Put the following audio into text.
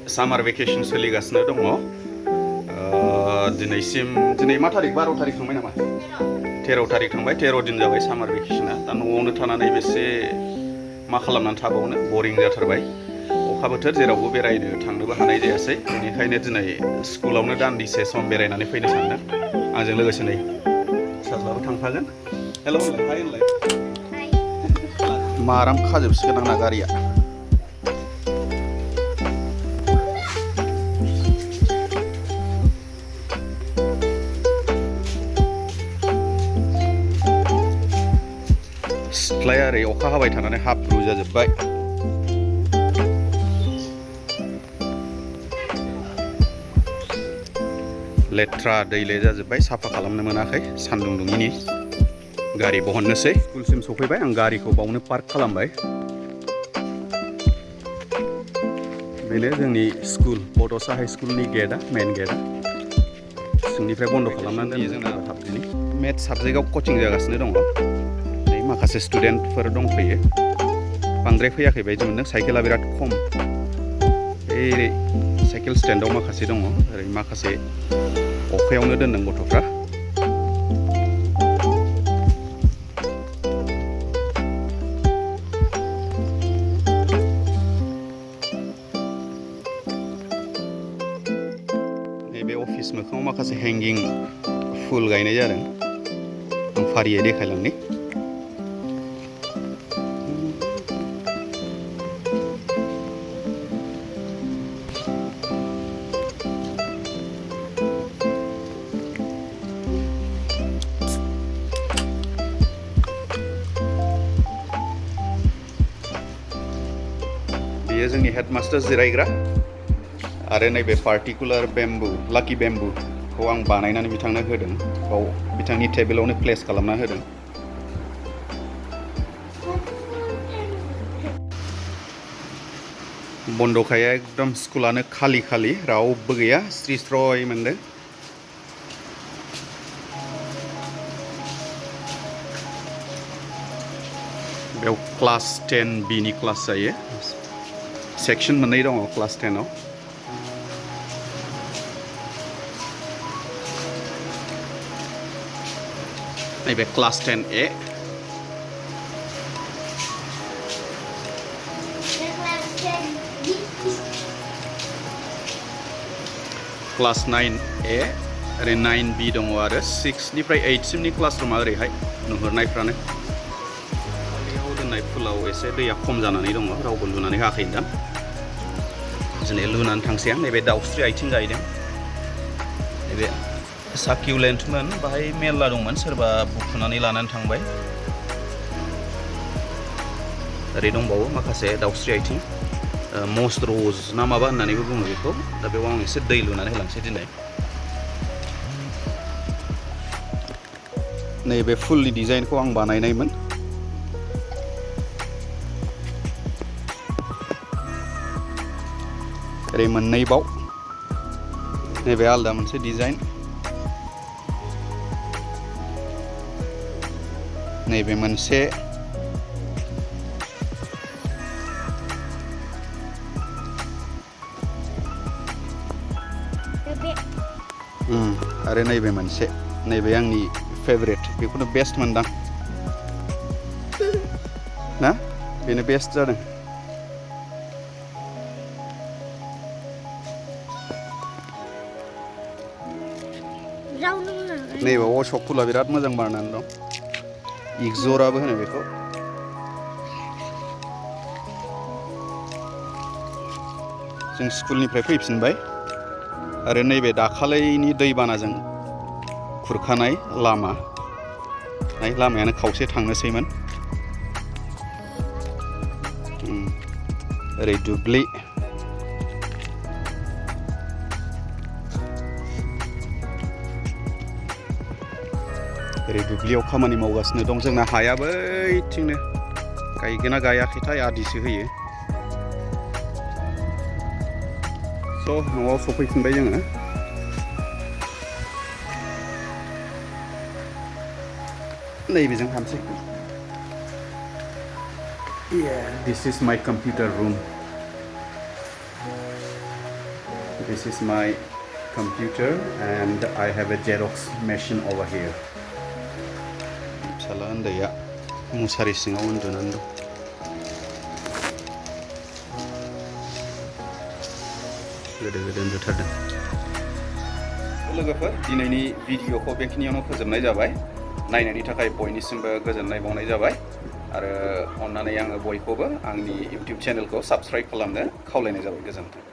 सामार भेकेसन सोलिगासिनो दङ दिनै मा थारिख 12 थारिख थांबाय नामा 13 थारिख थांबाय 13 दिन जाबाय सामार भेकेसना दा न'आवनो थानानै बेसे मा खालामनानै थाबावनो बरिं जाथारबाय अखा बोथोर जेरावबो बेरायनो थांनोबो हानाय जायासै बेनिखायनो दिनै स्कुलावनो दान्दिसे सम बेरायनानै फैनो सानदों आंजों लोगोसे नै फिसाज्लाबो थांफागोन हेल' होनलाय हाय होनलाय माराम खाजोबसिगोन आंना गारिया सिथ्लाया ओरै अखा हाबाय थानानै हाब्रु जाजोब्बाय लेथ्रा दैले जाजोब्बाय साफा खालामनो मोनाखै सान्दुं दुङिनि गारि बहननोसै स्कुलसिम सफैबाय आं गारिखौ बावनो पार्क खालामबाय बेनो जोंनि स्कुल बड'सा हाइ स्कुलनि गेटआ मेन गेटआ सिंनिफ्राय बन्द खालामनानै दोनो जोंना हाबदिनि मेथ्स साबजेक्टआव कचिं जागासिनो दङ माखासे स्टुडेन्टफोर दंफैयो बांद्राय फैयाखै बायदि मोनदों साइकेला बिराद खम ओरै साइकेल स्टेन्डआव माखासे दङ ओरै माखासे अखायावनो दोनदों गथ'फ्रा नैबे अफिस मोखाङाव माखासे हेंगिं फुल गायनाय जादों आं फारियै देखायलांनि बेयो जोंनि हेडमास्टार जिरायग्रा आरो नैबे पार्टिकुलार बेम्बु लाकि बेम्बुखौ आं बानायनानै बिथांनो होदों बाव बिथांनि टेबोलावनो प्लेस खालामना होदों बन्द'खाया एकदम स्कुलानो खालि खालि रावबो गैया स्रि स्रय मोनदों बेयाव क्लास 10B नि क्लास जायो सेक्सन मोननै दङ क्लास 10आव नैबे क्लास 10A क्लास 9A ओरै 9B दङ आरो 6 निफ्राय 8 सिमनि क्लासरुमा ओरैहाय नुहुरनायफ्रानो बेयाव दोननाय फुलाव एसे दैया खम जानानै दङ रावबो लुनानै होआखै दां दिनै लुनानै थांसै आं नैबे दाउस्रि आथिं गायदों नैबे साकिउलेन्टमोन बाहाय मेरला दंमोन सोरबा बुखुनानै लानानै थांबाय ओरै दंबावो माखासे दाउस्रि आथिं मस्ट रज ना माबा होननानैबो बुङो बेखौ दा बेयाव आं एसे दै लुनानै होलांसै दिनै नैबे फुलनि डिजाइनखौ आं बानायनायमोन ओरै मोननै बाव नैबे आलदा मोनसे डिजाइन नैबे मोनसे आरो नैबे मोनसे नैबे आंनि फेभरेट बेखौनो बेस्ट मोनदां ना बेनो बेस्ट जादों नैबे अशक फुला बिराद मोजां बारनानै दं इगजराबो होनो बेखौ जों स्कुलनिफ्राय फैफिनबाय आरो नैबे दाखालैनि दैबानाजों खुरखानाय लामायानो खावसे थांनोसैमोन ओरै दुब्लि ओरै दुब्लियाव खामानि मावगासिनो दं जोंना हाया बैथिंनो गायगोना गायाखैथाय आदिसो होयो स' न'आव सफैफिनबाय जोङो नैबेजों हाबसै दिस इज माय computer room This is my computer and I have a Xerox machine over here. फिसाला उन्दैया मुसारि सिङाव उन्दुनानै दं. गोदो उन्दुथारदों. लोगोफोर दिनैनि भिडिअखौ बेखिनियावनो फोजोबनाय जाबाय. नायनायनि थाखाय बयनिसिमबो गोजोननाय बावनाय जाबाय आरो अन्नानै आङो बयखौबो आंनि YouTube चेनेलखौ साबस्क्राइब खालामनो खावलायनाय जाबाय. गोजोन्थों.